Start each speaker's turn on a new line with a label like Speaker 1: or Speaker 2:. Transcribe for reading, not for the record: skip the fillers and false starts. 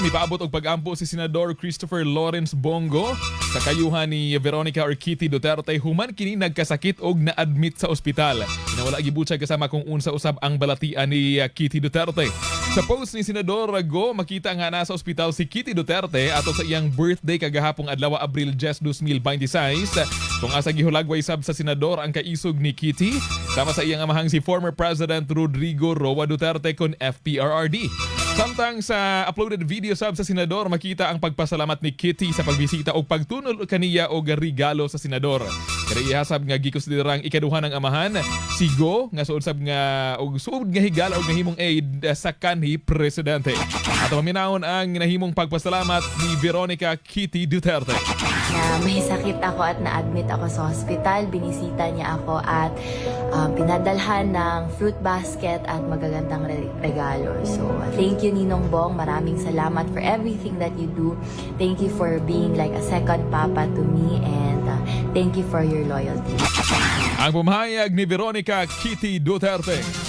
Speaker 1: Mipaabot og pag-ampo si Senador Christopher Lawrence Bong Go sa kayuhan ni Veronica or Kitty Duterte human kini nagkasakit og na-admit sa ospital. Kinawala gibutya kasama kung unsa usab ang balatian ni Kitty Duterte. Sa post ni Senador Go, makita nga nasa ospital si Kitty Duterte ato sa iyang birthday kagahapong adlaw, Abril 10, 2026, kung asa gihulagway sab sa senador ang kaisog ni Kitty sama sa iyang amahang si former President Rodrigo Roa Duterte kon FPRRD. Samtang sa uploaded video sab sa senador, makita ang pagpasalamat ni Kitty sa pagbisita og pagtunol kaniya og regalo sa senador. Kaya sab nga gikonsiderang ikaduha ng amahan si Go nga suod sab nga og suod nga higala og nahimong aide sa kanhi presidente. At paminawon ang nahimong pagpasalamat ni Veronica Kitty Duterte.
Speaker 2: Na may sakit ako at na-admit ako sa hospital. Binisita niya ako at pinadalhan ng fruit basket at magagandang regalo. So, thank you, Ninong Bong. Maraming salamat for everything that you do. Thank you for being like a second papa to me and thank you for your loyalty.
Speaker 1: Ang pamahayag ni Veronica Kitty Duterte.